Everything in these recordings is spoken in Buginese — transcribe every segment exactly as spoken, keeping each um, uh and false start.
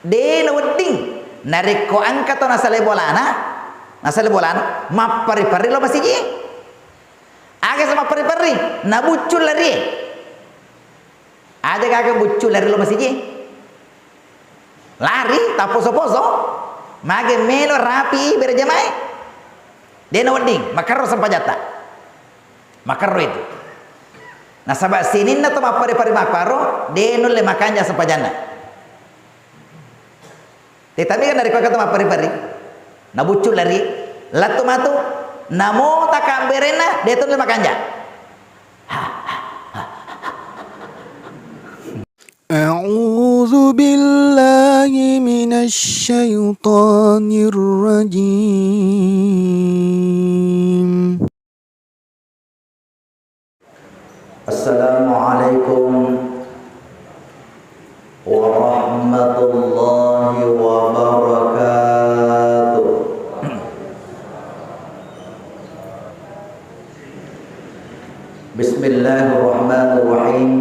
De' nawedding narekko engka to nasale bolana, nasale bolana, mappari-pari lao masigi. Aga sa mappari-pari? Nabuccu lari. Aja gaga buccu lari lao masigi. Lari, tapposo-poso. Mage melo rapi berjamaah. De' nawedding, makerro sempajatta. Makerro itu. Nasaba sininna to mappari-pari makkaro, de' nulle makanja sempajanna. Tetapi kan narekko engka to mappari-pari, nabuccu lari, lettu matu, namo takabberenna, de' to nulle makanja. أعوذ بالله من الشيطان الرجيم. السلام عليكم ورحمة الله وبركاته. بسم الله الرحمن الرحيم.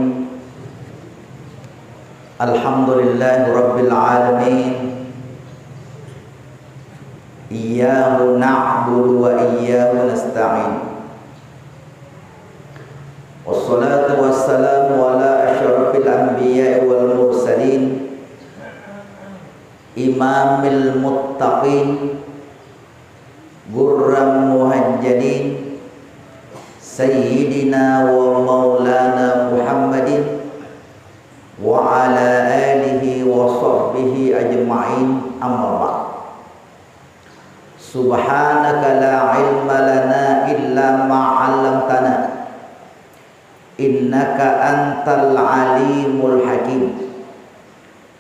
الحمد لله رب العالمين. إياه نعبد وإياه نستعين. والصلاة والسلام على أشرف الأنبياء والمرسلين. إمام المتقين. غرا محجلين. سيدنا ومولانا محمد وعلى آله وصحبه أجمعين، أما بعد. سبحانك لا علم لنا إلا ما علمتنا، إنك أنت العليم الحكيم.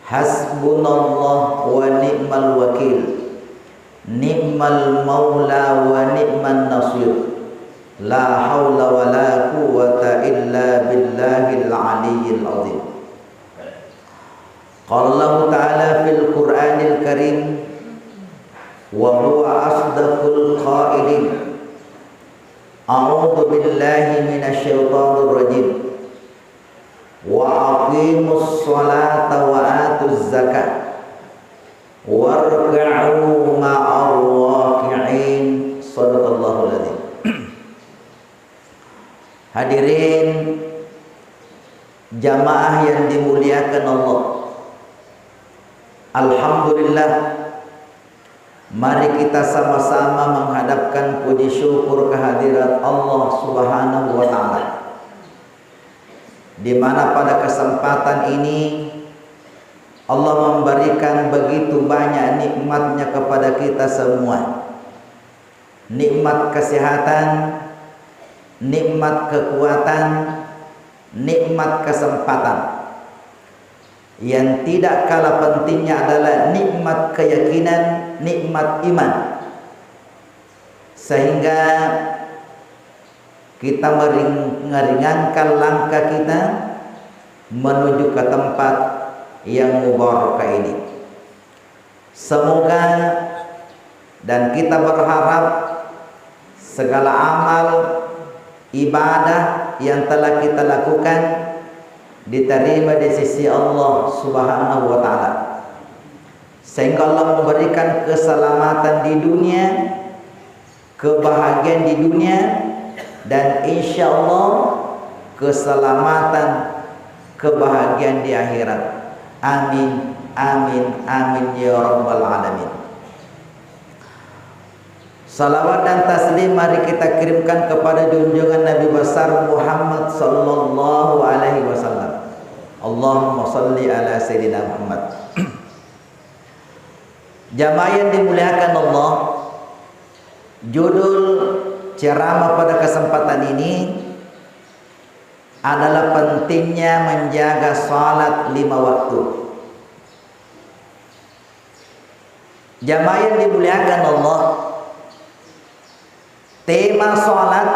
حسبنا الله ونعم الوكيل. نعم المولى ونعم النصير. لا حول ولا قوة إلا بالله العلي العظيم. قال الله تعالى في القرآن الكريم، وهو أصدق القائلين، أعوذ بالله من الشيطان الرجيم. وأقيموا الصلاة وآتوا الزكاة واركعوا مع الراكعين. صدق الله العظيم. Hadirin jamaah yang dimuliakan Allah. Alhamdulillah, mari kita sama-sama menghadapkan puji syukur kehadirat Allah Subhanahu wa Ta'ala, di mana pada kesempatan ini Allah memberikan begitu banyak nikmatnya kepada kita semua. Nikmat kesehatan, nikmat kekuatan, nikmat kesempatan. Yang tidak kalah pentingnya adalah nikmat keyakinan, nikmat iman. Sehingga kita mering-, meringankan langkah kita menuju ke tempat yang mubarakah ini. Semoga dan kita berharap segala amal ibadah yang telah kita lakukan diterima di sisi Allah Subhanahu wa Ta'ala. Sehingga Allah memberikan keselamatan di dunia, kebahagiaan di dunia, dan insya Allah keselamatan, kebahagiaan di akhirat. Amin, amin, amin ya rabbal alamin. Salawat dan taslim mari kita kirimkan kepada junjungan Nabi besar Muhammad sallallahu alaihi wasallam. Allahumma salli ala Sayyidina Muhammad. Jamaah yang dimuliakan Allah, judul ceramah pada kesempatan ini adalah pentingnya menjaga salat lima waktu. Jamaah yang dimuliakan Allah, tema salat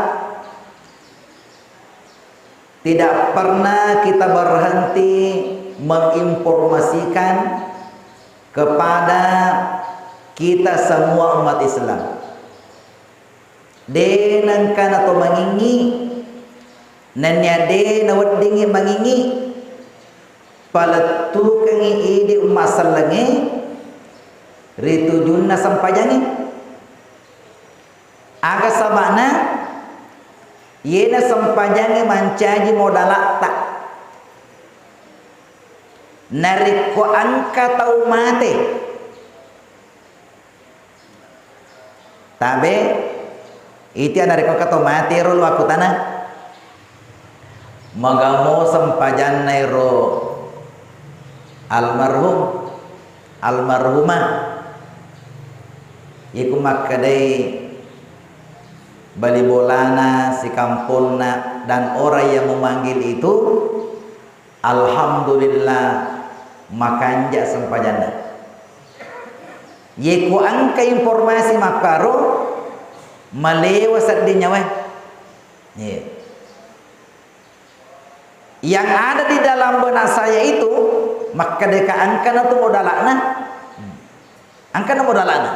tidak pernah kita berhenti menginformasikan kepada kita semua umat Islam. De nengkana to mangingi, nennia de naweddingi mangingi. Palettukengngi idi umma sellengnge ri tujunna sempajangnge. Aga saba'na? Iyena sempajangnge mancaji modala'ta. Narekko engka tau mate, tabe, iti narekko engka tau mate ro, lo akkutana, magamo sempajanna ero almarhum, almarhumah. Iku makkedai bali bolana, sikamponna, dan orang yang memanggil itu, alhamdulillah, makanja sempajanna. Ye ku engka informasi makkaro, malewa sedding nyawae. Iya. Yang ada di dalam benak saya itu, makkeda ka engkana tu modala'na. Hmm. Engkana modala'na.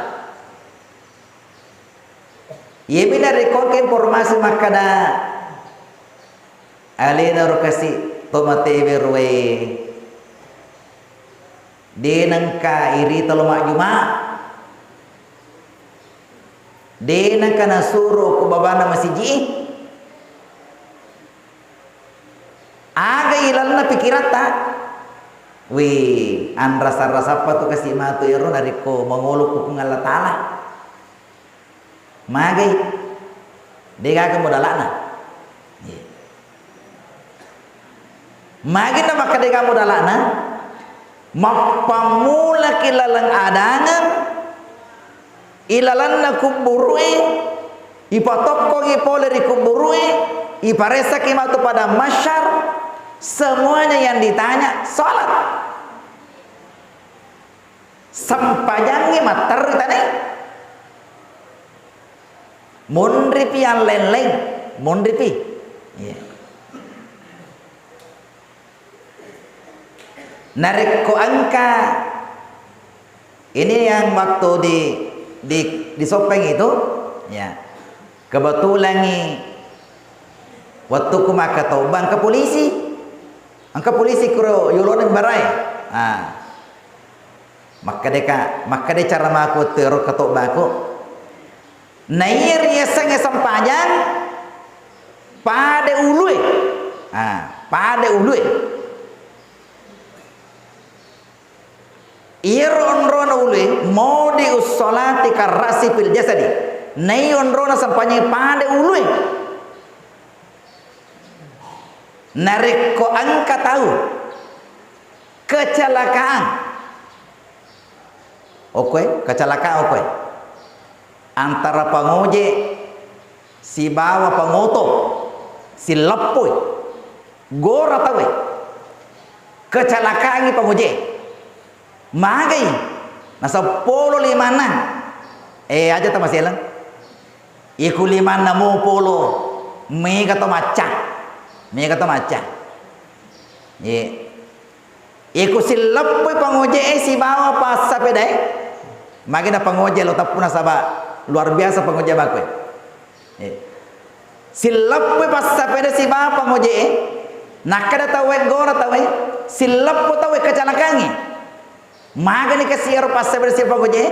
Iyemi narekko engka informasi makkeda, alena ro kasi to matewe roe, de nengka irita lo majjuma, de nengka nasuro ko babana masiji. Aga ilalenna pikiratta? Wih, anrasa-rasappa tu kasi matu ero narekko mangolo ku Puang Allah Taala. Magai? Degaga modala'na. Iya. Magi na makkeda degaga modala'na? Mappammulaki laleng adangeng, ilalenna kubburu'e, ipatokkongi pole ri kubburu'e, iparessaki matu pada mahsyar, semuanya yang ditanya salat. Sempajangngi matterru tane. Monripi yang lain-lain, monripi. Iya. Narekko engka, ini yang waktu di, di, di Soppeng itu, ya, kebetulan ni waktu ku makkatobba engka polisi, engka polisi kuro yolona barae. Ah. Makkedeka, makkeda cara maku tero katobbaku. Naiya riasengnge sempajang pade ulue. Ah, pade ulue. Iyaro onrona ulue, maudi'us sholati karra'si fil jasadi. Naiya onrona sempajang pade ulue. Narekko engka tau kecelakaan, okoe, kecelakaan okoe, antara pangoje sibawa pangoto, silleppoi, gora tauwe, kecelakaangngi pangoje. Magai? Nasaba polo limanna. Eh, aja tamaseleng. Iku limanna mo polo, mega to macca. Mega to macca. Ye. Iku silleppoi pangoje e sibawa passapedae. Magi na pangoje lo teppu nasaba luar biasa pangoje baku e. Eh. Silleppoi passapeda sibawa pangoje e, nakkeda tauwe gora tauwe, silleppo tauwe kecelakangngi. Magani kasi ero passapeda sibawa pangoje e?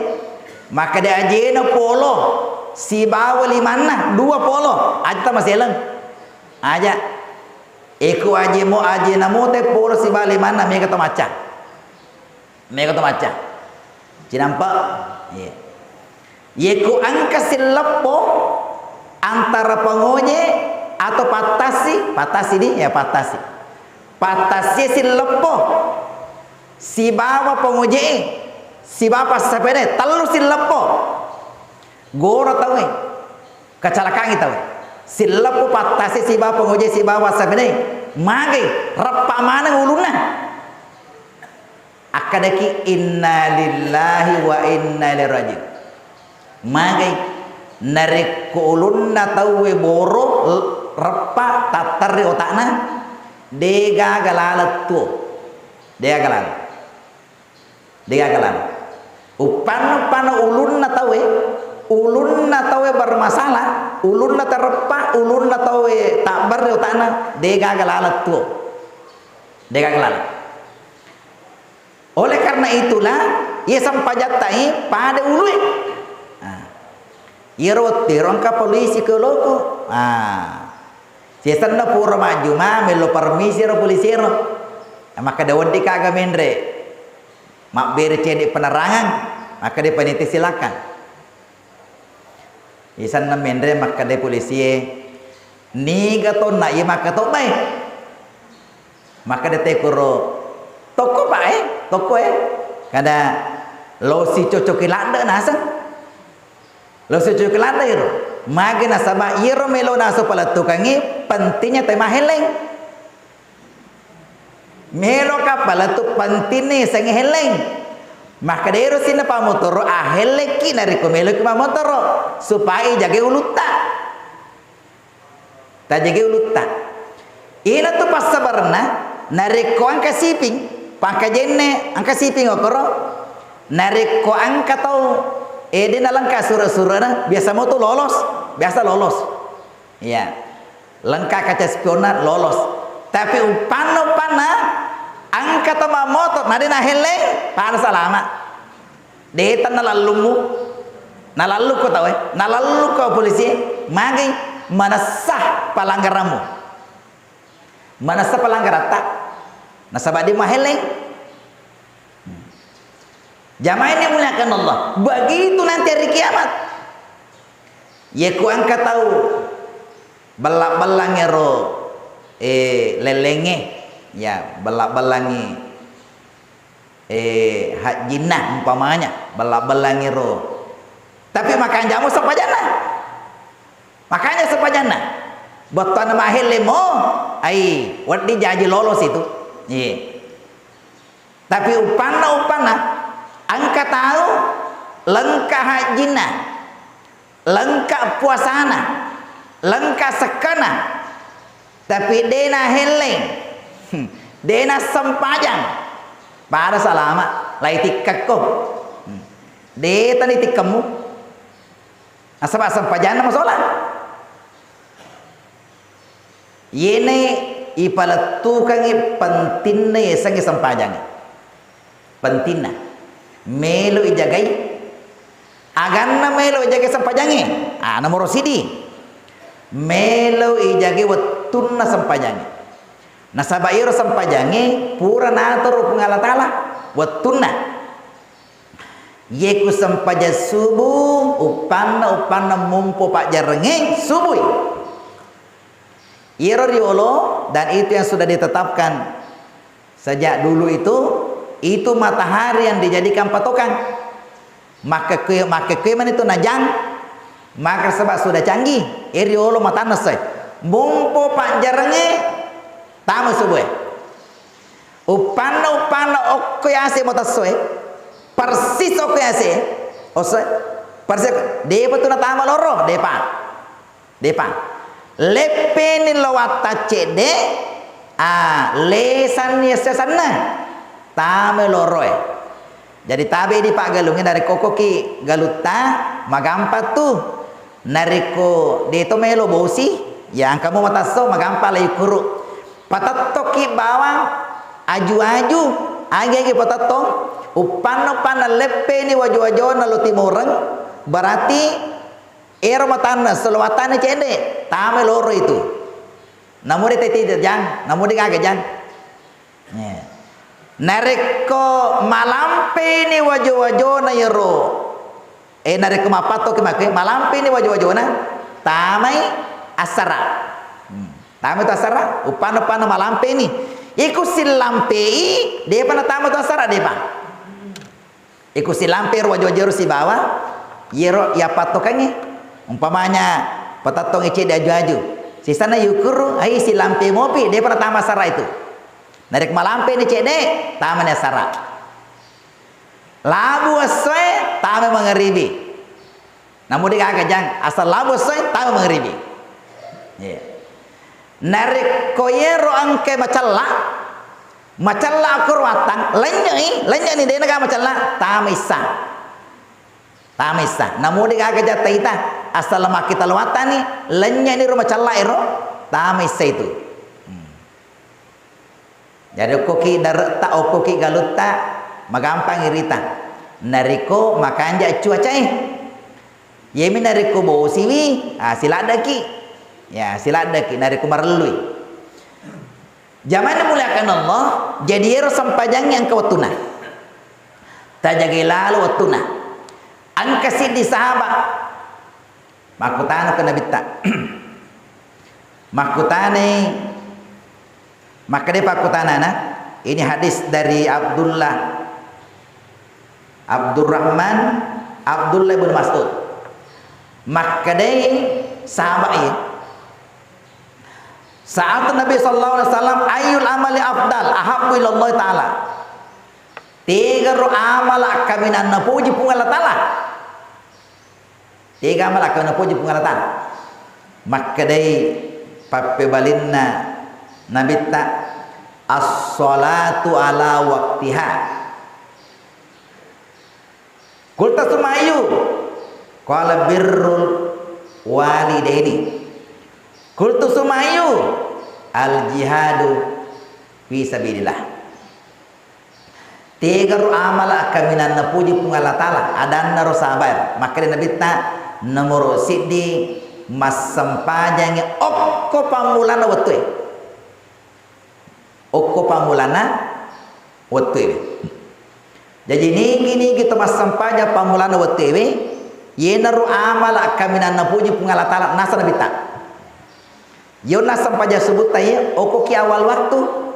Makkeda ajena polo sibawa limanna, dua polo, aja tamaseleng. Aja. Eko aje mo, ajena mote polo sibawa limanna mega to macca. Mega to macca. Cinampa? Iya. Yeko engka silleppo antara pangoje atau pattasi, pattasi di, ya pattasi. Pattasi silleppo sibawa pangoje e, sibawa passapeda, tellu silleppo. Gora tauwe. Kecelakangngi tauwe. Silleppo pattasi sibawa pangoje sibawa passapeda. Magai? Reppa maneng ulunna. Akkadaki, "Innalillahi wa inna ilaihi raji'un." Magai? Narekko ulunna tauwe boro, l-, reppa, tattarri otakna, degaga laleng tuo. Degaga laleng. Degaga laleng. Uppanna-, uppanna ulunna tauwe, ulunna tauwe bermasalah, ulunna tareppa, ulunna tauwe tabbarri otakna, degaga laleng tuo. Degaga laleng. Oleh karena itulah, iya sempajattae pada ulue. Ah. Iyaro wettuero engka polisi ke loko. Ah. Sesenna pura majjuma, melo permisi ro polisiero. Makkeda, "Weddikka aga menre? Mabbere cedde penerangan." Makkeda panitia, "Silakan." Isanna menre makkeda polisie, "Niga tonna iya makkatobbae?" Makkeda tekkuro, "Tokko, Pak, e, tokko, e." Kada, "Lo sicocoki ladde naseng." Lo sicocoki ladde iro. Magi nasaba iyaro melo nasu palettukangngi pentingnya te mahelleng. Meloka palettu pentinna yasengnge helleng. Makkedaro sininna pamotoro, "Ahellekki narekko meloki mamotoro, supaya ijagai ulutta." Tajagai ulutta. Iyanatu passabarenna, narekko engka siping, pangkajenne engka siping okoro, narekko engka tau, eh, de nalengka sure-surena, biasa motu lolos, biasa lolos. Iya. Lengka kaca spionna lolos. Tapi uppanna, uppanna, engka to mammoto, na de nahelleng, pada salama. De tenna lallummu. Nalallukko tau, eh. Nalallukko polisi, magi manessa palanggarammu. Manessa palanggaratta. Nasaba de mahelleng. Jamaah yang dimuliakan Allah, begitu nanti hari kiamat. Yekko engka tau bella-bellangi ro, eh, lellengnge, ya, bella-bellangi, eh, hajjinna umpamanya, bella-bellangi ro. Tapi makanja mo sempajanna. Makanja sempajanna. Bettuanna mahelle mo, ai, wedding jaji lolos itu. Iya. Tapi uppanna, uppanna, engka tau lengka hajjinna, lengka puasana, lengka sekkana, tapi de nahelleng, de nassempajang, pada salama, lai tikkakko. De tani tikkemmu. Nasaba sempajanna masolang. Iyene ipalettukangngi pentinna yasengnge sempajangnge. Pentinna. Melo ijagai. Aganna melo ijagai sempajangnge. Ah, nomoro sidi. Melo ijagai wettunna sempajangnge. Nasaba iyaro sempajangnge pura natoro Puang Allah Taala wettunna. Ye ku sempajang subuh, uppanna, uppanna mumpo pajjarengnge subui. Iyaro riolo, dan itu yang sudah ditetapkan sejak dulu itu, itu matahari yang dijadikan patokan. Makkekue, makkekue mani tu najang, maka sebab sudah canggih, e riolo matanna soe. Mumpo pajjarengnge, tama subue. Uppanna, uppanna okko yase mo tassoe, persis okko yase, osso, persis, depa tu natama loro, depa, depa. Leppeni lo watta cedde, ah, lesanni esso senna, tama loroe. Jadi tabe di paggalungnge, narekko okkoki galutta, magampang tu. Narekko deto melo bosi, ya engka mo matasso, magampang la yukkuru. Patettokki bawang, aju-aju, agi-agi patettong, uppanna-uppanna leppeni waju-wajona lo timoreng, berarti ero matanna, selo wattanna cedde, tama loro itu. Namudi teti jang, namudi gaga jang. Iya. Narekko malampeni wajo-wajona iyaro, eh, narekko mappattoki makkue, malampeni wajo-wajona, tamai assara. Hmm. Tamai tu assara, uppanna-uppanna malampeni. Iku sillampei, depa natama tu assara, depa. Iku silampe ro wajo-wajoro sibawa, yero yappattokengnge. Umpamanya, patettongngi cedde aju-aju. Sisanna yukkuru, ai silampe mopi, depa natama sara itu. Narekko malampeni cedde, tamani sara. Labu essoe, tama mangaribi. Namudi gaga jang, asal labu essoe, tama mangaribi. Iya. Narekko yero engke macella, macella okko ruattang, lennyoi, lennyoni dena ga macella, tama issa. Tama issa. Namudi gaga jatta ita, asal makkita luattani, lennyoni ro macella ero, tama issa itu. Hmm. Jadi okkoki dare'ta, okkoki galutta, Magampang irita. Narekko makanja cuacae. Yemi narekko bosiwi, ah, siladdaki. Ya, siladdaki narekko marellui. Jamaah dimuliakan Allah, jadi ero sempajangnge engka wettuna. Tajagai lalo wettuna. Engka siddi sahabat makkutana ke Nabitta. Makkutanai, makkedai pakkutanana, ini hadis dari Abdullah, Abdurrahman, Abdullah bin Mas'ud. Makkedai sahabat iya, sa'at Nabi sallallahu alaihi wasallam, "Ayyul amali afdal, ahabbu ilallah ta'ala?" Tegaro amala kaminang napuji Puang Allah Ta'ala? Tega amala kaminang napuji Puang Allah Ta'ala? Makkedai pappebalinna Nabitta, "As-salatu ala waqtiha." Qultu summa ayyu? Qala birrul walidaini. Qultu summa ayyu? Al jihadu fi sabilillah. Tegaro amala kaminang napuji Puang Allah Ta'ala, adanna ro sahabat. Makkeda Nabitta, nomoro siddi, massempajangngi okko pammulana wettue. Okko pammulana wettuewe. Jaji, nigi-nigi to massempajang pammulana wettuewe, yenaro amala kaminang napuji Puang Allah Ta'ala, naseng Nabitta. Yonna sempajang subuhta iye, okkoki awal waktu.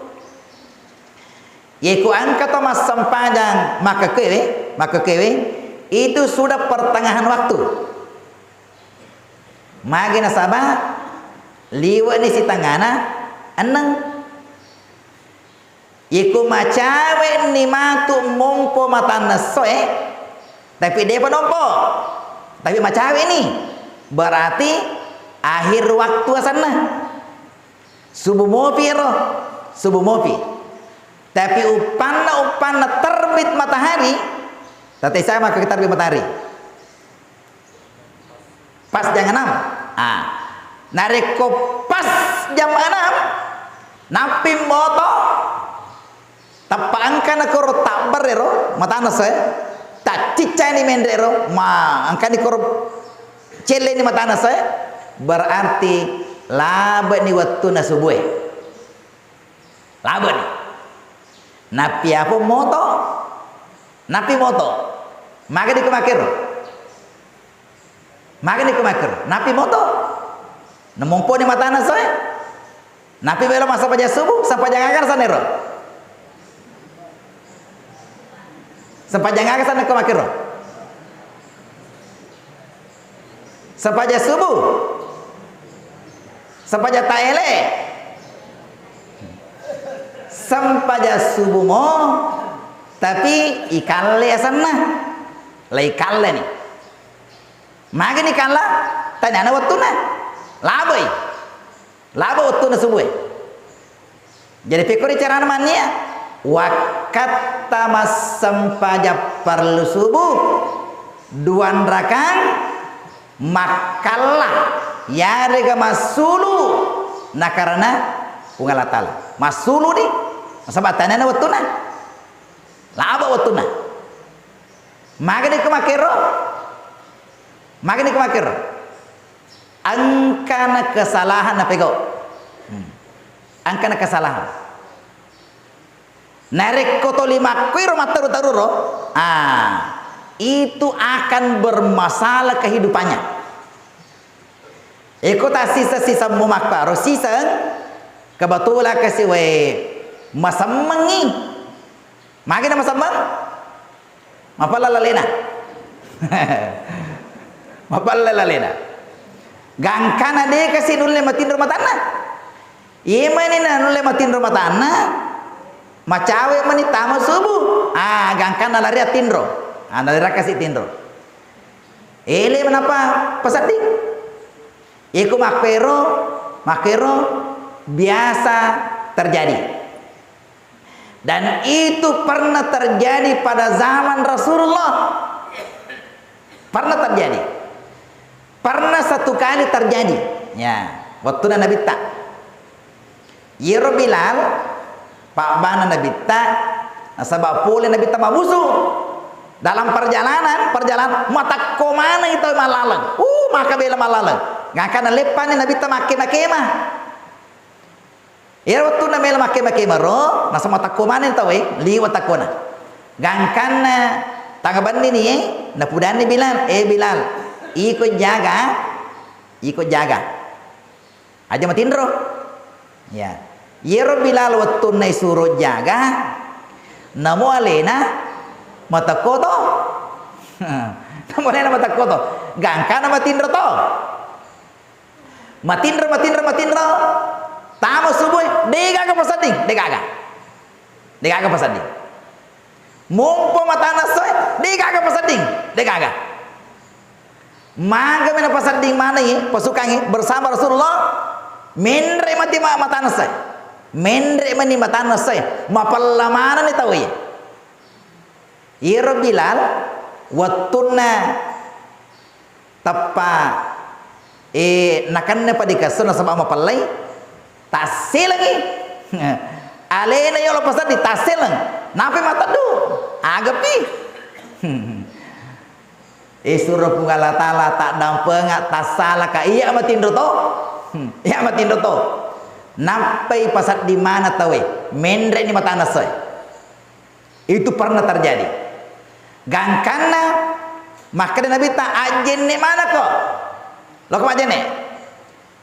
Yeko engka to massempajang makkekkewe, makkekkewe, itu sudah pertengahan waktu. Magi nasaba liwe'ni sitengngana enneng. Yeko macawe'ni matu mompo matanna essoe, tapi de'pa nompo, tapi macawe'ni, berarti akhir waktu asenna. Subuh mopi ero, subuh mopi. Tapi uppanna, uppanna terbit matahari, tette sai makkekkewe terbit matahari? Pas jam enam. Ah. Narekko pas jam enam, nappi moto, tappa engkana koro tabber ero, matanna essoe, tacciccani menre ero, ma engkani koro celleni matanna essoe, berarti labe'ni wettunna subuhe. Labe'ni. Nappi apa moto? Nappi moto. Magani ko makkero? Magani ko makkero? Nappi moto? Namomponi matanna essoe? Nappi melo massempajang subuh, sempajang aga sanero? Sempajang aga sanna ko makkero? Sempajang subuh. Sempajang taele. Sempajang subuh mo, tapi ikalle asenna. La ikalle ni. Magani kalla? Taniana wettunna. Labai. Labo wettunna subuhe. Jadi, pekkoni carana mannia? Wakkatta massempajang parellu subuh, duanrakang makkalla, yarega massulu nakarana Puang Allah Ta'ala. Massuluni, nasaba taniana wettunna. Labo wettunna. Magani ko makkero? Magani ko makkero? Engkana kesalahan napegau. Hmm. Engkana kesalahan. Narekko toli makkuiro matteru-teruro, ah, itu akan bermasalah kehidupannya. Eko tassiseng-siseng mo makkaro siseng, kebetulan kasi wae masemmengi. Magi na masemmeng? Mapella lalena. Mapella lalena. Gangkana de kasi nulle matinro matanna. Iye mani na nulle matinro matanna, macawe mani tama subuh. Ah, gangkana lari atinro. Ah, nalera kasi tinro. Ele menapa pasedding? Iko makkero, makkero biasa terjadi. Dan itu pernah terjadi pada zaman Rasulullah. Pernah terjadi. Pernah satu kali terjadi. Ya, waktu Nabi tak. Yero Bilal, pabbana Nabitta, Nasaba pole Nabitta mabbusu. Dalam perjalanan, perjalanan matakko maneng tau mallaleng. Uh, maka bela mallaleng. Gangkanna leppani Nabitta makkema-kema. Iyaro wettunna melo makkema-kema ro, nasaba matakko maneng tau e, liwe takkona. Gangkanna tanga bennini e, napudanni Bilal, "Eh Bilal, iko jaga, iko jaga." Aja matinro. Ya. Iyaro Bilal wettunna isuro jaga, namo alena matakko to. Namo alena matakko to. Gangkana matinro to. Matinro, matinro, matinro. Tama subuh, degaga pasedding, degaga. Degaga pasedding. Mompo matanna essoe, degaga pasedding, degaga. Magami napasedding manengngi pasukangngi bersama Rasulullah, menre mati ma-, matanna essoe. Menre mani matanna essoe, mapella manenni tauwe. Iyaro Bilal wettunna tappa, eh, nakenna padikessa nasaba mapellai, tasselengi. Alena yolo pasedding, tasseleng. Napai mateddu? Agapi. Eh, suro Puang Allah Taala, taddampenga, tassalaka. Iya matinro to. Hmm, iya matinro to. Nappai pasedding maneng tauwe. Menreni matanna essoe. Itu pernah terjadi. Gangkanna makkeda Nabitta, "Ajjenne manako." Loko majjenne.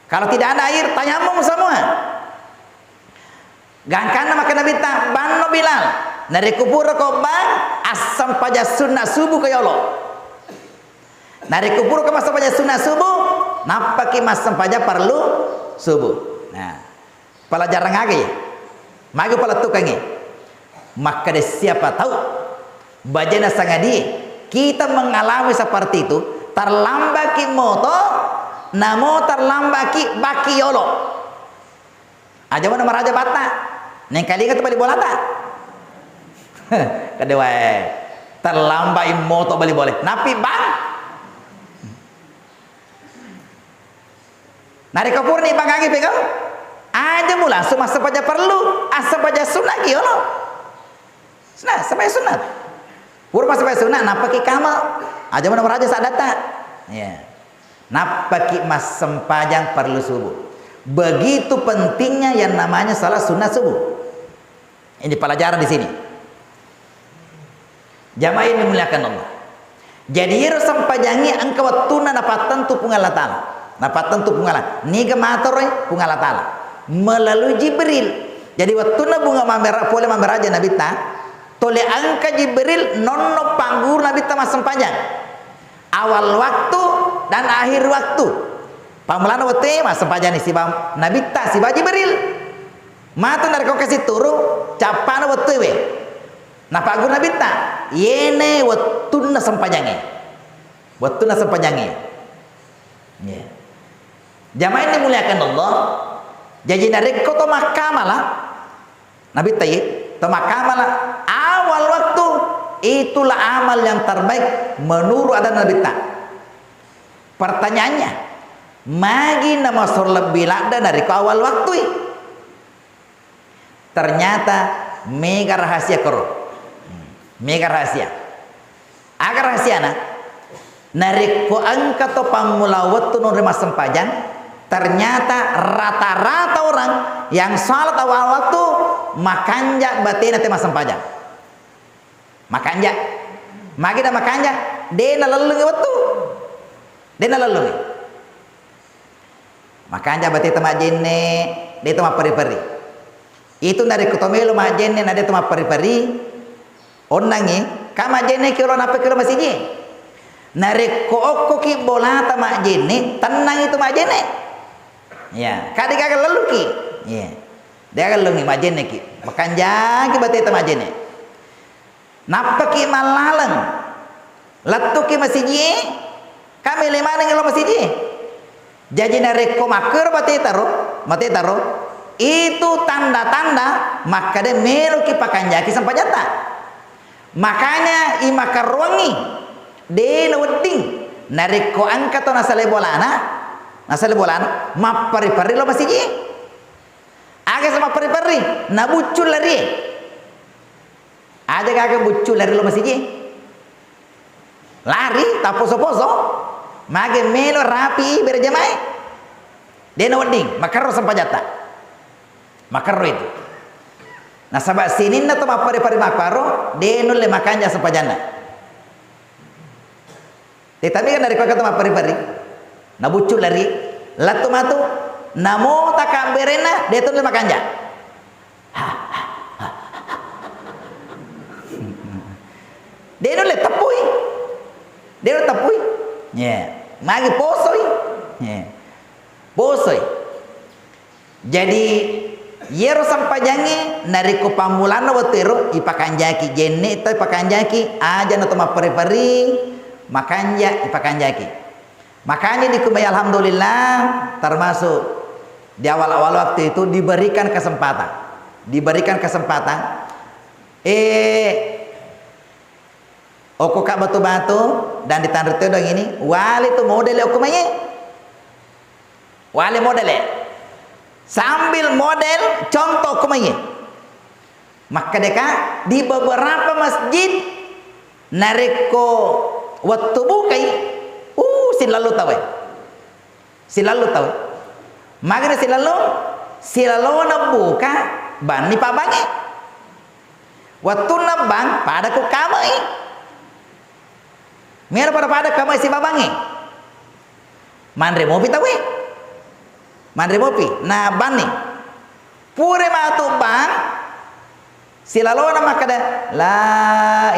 Kalau tidak ada air, tayammum semua. Gangkanna makkeda Nabitta, "Banno Bilal, narekko purako bang, assempajang sunna subuh ko yolo." Narekko purako massempajang sunna subuh, nappaki massempajang parellu subuh. Nah, pelajaran aga ya? Magi palettukangngi. Makkeda siapa tahu bajana sangadie kita mengalami seperti itu, terlambaki moto, namo terlambaki baki yolo. Aja mana maraja batta. Nengkalinga tu bali bolata. Kedewae. Terlambat moto bali boleh. Napi bang. Narekko purani bangangi pegau, aja mu langsung massempajang parellu, assempajang sunnah ki yolo. Sunnah, sempajang sunnah. Pura massempajang sunnah, nappaki kama. Aja mana maraja saddatta. Ya. Nappaki massempajang parellu subuh. Begitu pentingnya yang namanya salat sunnah subuh. Ini pelajaran di sini. Jamaah yang dimuliakan Allah. Jadi, iyaro sempajangnge engka wettunna napattentu Puang Allah Taala. Napattentu Puang Allah. Niga matoroi Puang Allah Taala? Melalui Jibril. Jadi, wettunna bunga mammera-, pole mammeraja Nabitta, tole engka Jibril nonno pagguru Nabitta massempajang. Awal waktu dan akhir waktu. Pammulana wettue massempajang siba Nabitta siba Jibril. Matu narekko kasi turu, cappana wettue we. Napagguru Nabitta, yene wettunna sempajangnge. Wettunna sempajangnge. Iya. Jamaah yang dimuliakan Allah, jaji narekko to makkamala, Nabitta ye, to makkamala, awal waktu, itulah amal yang terbaik menurut adat Nabitta. Pertanyaannya, magi namasoro lebbi ladde narekko awal waktui? Ternyata mega rahasia koro. Hmm, mega rahasia. Aga rahasiana? Narekko engka to pammula wettu nonroi massempajang, ternyata rata-rata orang yang salat awal waktu makanja batena te massempajang. Makanja. Magi na makanja? De nalellungi wettu. De nalellungi. Makanja bateta majjenne, de to mapperri-perri. Itu narekko to melo majjenne na de to mapperri-perri, onnangngi, ka majjenne ki olo nappa ki olo masiji. Narekko okko ki bolata majjenne, tennang itu majjenne. Ya, ka de gaga lelluki. Ya. De gaga lellungi majjenne ki. Makanjaki bateta majjenne. Nappaki mallaleng, lettuki masijie, ka mele manengngi lo masijie. Jaji narekko makkero bateta ro, bateta ro, itu tanda-tanda makkeda meloki pakanjaki sempajatta. Makanya imakarruangngi, de nawedding narekko engka to nasale bolana, nasale bolana, mapperri-perri lo masijie. Aga sa mapperri-perri, nabuccu larie. Aja gaga buccu lari lo masiji. Lari, tapposo-poso. Mage melo rapi berjamaah. Dena wedding, makarro sempajatta. Makarro itu. Nasaba sininna to mappari-pari makkaro, de nulle makanja sempajanna. Tetapi kan narekko engka to mappari-pari, nabuccu lari, lettu matu, namo takabberenna, de to nulle makanja. De nulle teppui. De nulle teppui. Ye. Magi posoi. Ye. Posoi. Jadi, iyaro sempajangnge narekko pammulanna wettu ero, ipakanjaki, jenne to ipakanjaki, aja na to mapperi-peri, makanja ipakanjaki. Makanya di Kumai, alhamdulillah, termasuk di awal-awal waktu itu diberikan kesempatan. Diberikan kesempatan. Eh, Okko ka batu-batu dan ditanre todong ini, wale tu model okko mai. Wale model. Sambil model contoh okko mai. Makkedaka di beberapa masjid narekko wettu bukai, uh, silallu tauwe. Silallu tau. Magana silallu, silalona buka banni pabangnge. Wettunna bang pada ku kamai. Melo pada-pada kamai sibabangnge. Manre mopi tauwe. Manre mopi. Na banni. Pura matu bang, silalona makkeda, "La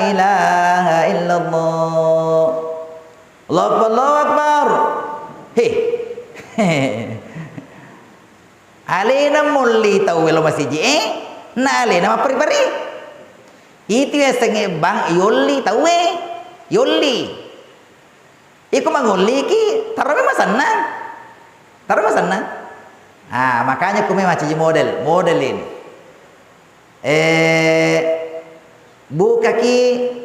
ilaha illallah. Allahu akbar, Allahu akbar." He. Alena molli tau welo masiji e, na alena mapperi-peri. Itu yasengnge bang yolli tauwe, yolli. Iko mangolliki, taroi masennang. Taroi masennang. Ah, makanya kumai maccaji model, model ini. Eh, bukaki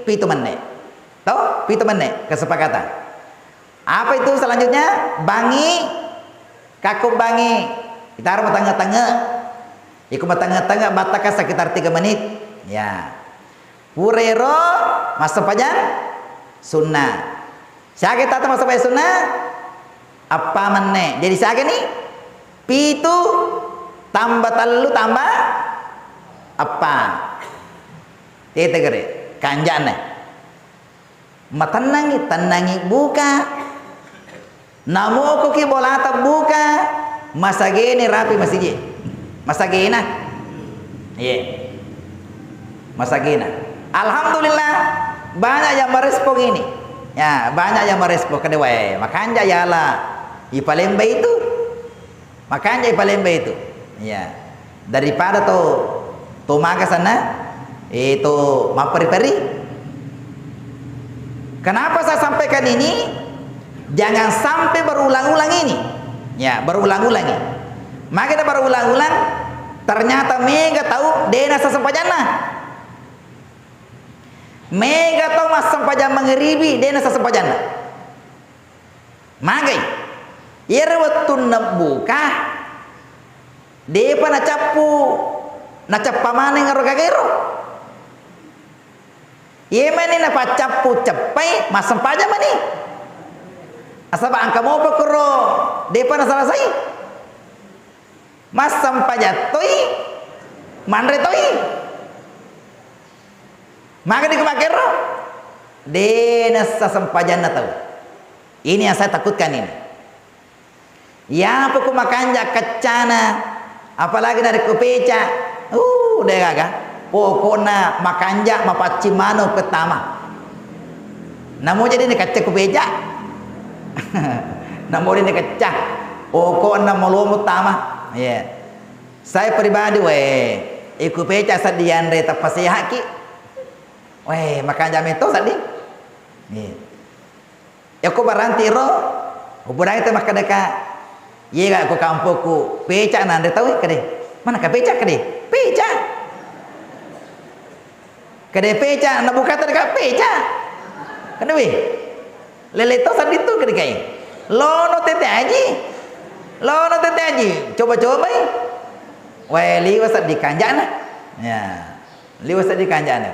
pitu menne. Tau? Pitu menne kesepakatan. Apa itu selanjutnya? Bangi, kakko bangi. Kita harus matengah-tengah. Iko matengah-tengah battaka sekitar tiga menit. Ya. Purero massempajang sunnah. Siaga tata massempajang sunnah? Eppa menne. Jadi siaga ni? Pitu tambah tellu tambah eppa. Tete gere. Kanjana. Matennangi, tennangi buka. Namokoki bolata buka, masagena rapi masiji. Masagena. Iya. Masagena. Alhamdulillah, banyak yang merespon ini. Ya, banyak yang merespon. Kede wae, makanja yala. Ipalemba itu. Makanja ipalemba itu. Iya. Daripada to, to maga sana, eh, to mapperi-peri. Kenapa saya sampaikan ini? Jangan sampai berulang-ulang ini. Ya, berulang-ulang ini. Makanya berulang-ulang, ternyata mega tau dena sassempajanna. Mega tau massempajang mangeribi, dena sassempajanna. Magai. Iyaro wettunna buka, depa nacappu, nacappa maneng ero gagaero. Iye mani napaccappu ceppai, massempajang mani. Nasaba engka mopa kuro depa nasalasai. Massempajang toi, manre toi. Magani ku makkero? De nassa sempajanna tau. Ini yang saya takutkan ini. Iyapa ku makanja keccana, apalagi narekko peca, uh, de gaga. Pokokna makanja mapaccing mano pettama. Namo jadi ni kacca ku peca. Namo jadi ni kacca. Pokokna malomo tama. Iya. Saya pribadi, weh, iku peca seddi yanre tappa sehaki. Weh, makanja metto seddi. Iya. Yako baranti ro, uburangi te makkedaka, yega ko kampokku, peca nanre tau, kede. Mana ka peca, kede? Peca. Kede peca, na bukata deka peca. Kede weh. Lele to sadditu kede kai. Lono tete aji. Lono tete aji. Coba-cobai. Wae liwa seddi kanjana. Ya. Liwa seddi kanjana.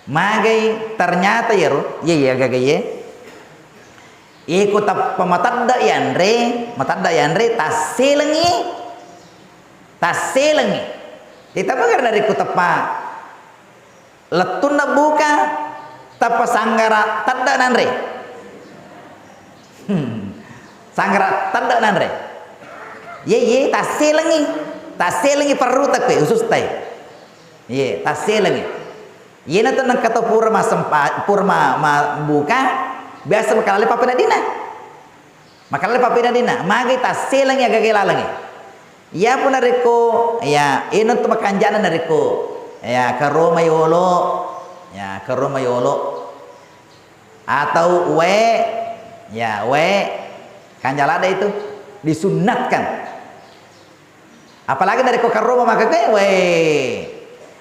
Magai ternyata iyaro, iya, iya, gaga iye. Iko tappa matedda yanre, matedda yanre, tasselengi, tasselengi. Ditapa karena riko tappa lettunna buka, tappa sanggara tedda nanre. Hmm. Sanggara tedda nanre. Iye, iye, tasselengi. Tasselengi perru takwe, usus tai. Iye, tasselengi. Iyena tu nengka to pura masempa-, pura ma-, ma-, buka, biasa makalale pappeneddinna. Makalale pappeneddinna, magai tasselengi agaga lalengi. Iyapu narekko, ya, eno tu makanjana narekko, ya, karoma yolo, ya, karoma yolo. Atau wae, ya, wae, kanja ladde itu, disunnatkan. Apalagi narekko karoma makkekue, weh.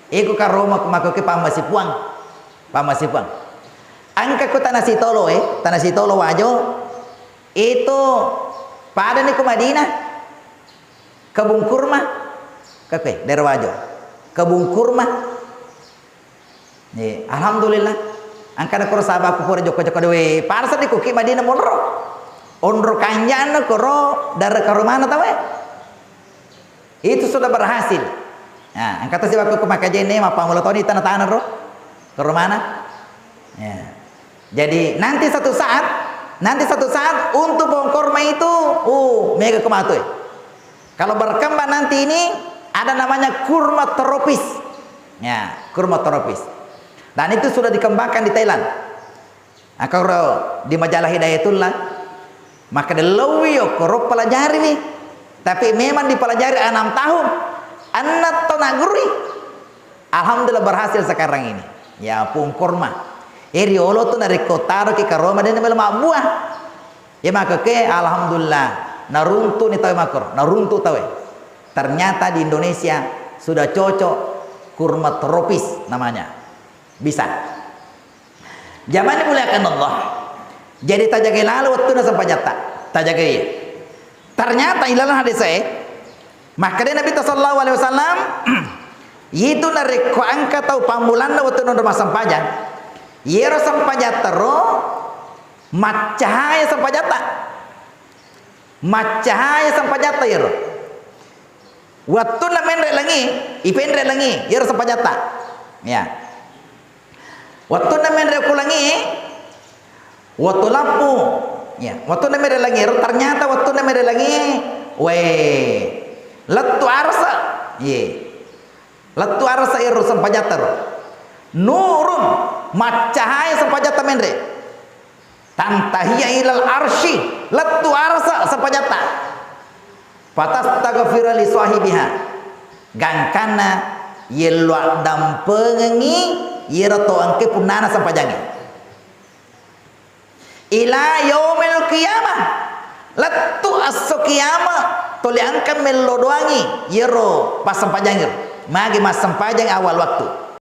Iko karoma makkekue pammasipuang. Pammasipuang. Engka ko Tanah Sitolo, eh, Tanah Sitolo Wajo, itu padani ko Madinah. Kebun kurma. Kekue, daerah Wajo. Kebun kurma. Ye, alhamdulillah. Engkana koro sahabatku pura jokka-jokka doe. Parsa di kuki Madinah monro. Onro kanjana koro dare karomana tawe. Itu sudah berhasil. Nah, engka to sibawa ku makajenne, mappammula toni tanah-tanah ro. Karomana? Ya. Jadi nanti satu saat, nanti satu saat untuk pohon korma itu, uh, mega kematu. Kalau berkembang nanti ini ada namanya kurma tropis. Ya, kurma tropis. Dan itu sudah dikembangkan di Thailand. Nah, kalau di majalah Hidayatullah, maka dellowi yo koro pelajari wi. Tapi memang dipelajari enam tahun. Anak to naguri. Alhamdulillah berhasil sekarang ini. Ya, pung korma. Eh, riolo tu narekko taro ki karoma dena melo mabbuah. Ya, maka ke, alhamdulillah, naruntu ni tawe makor, naruntu tawe. Ternyata di Indonesia sudah cocok kurma tropis namanya. Bisa. Jamaah dimuliakan Allah. Jadi tajagai lalo wettunna sempajatta. Tajagai. Ternyata ilalang hadis saya, makkeda Nabi sallallahu alaihi wasallam, itu narekko engka tau pammulanna wettunna onro massempajang, yero sempajatta ro maccahaya sempajatta. Maccahaya sempajatta yero. Wettunna menre langi, ipenre langi, yero sempajatta. Ya. Wettunna menre ku langi, wettu lappu. Ya, wettunna menre langi, yero ternyata wettunna menre langi, we, lettu arasa. Ye. Lettu arasa yero sempajatta ro. Nurun, maccahaya sempajatta menre. Tantahiya ilal arsy, lettu arasa sempajatta. Fatastaghfira li sahibiha. Gangkanna yello addampengengi yero to engke punnana sempajangnge. Ila yaumil qiyamah. Lettu esso kiamat tuli engka mello doangi yero passempajangnge. Magi massempajang awal waktu.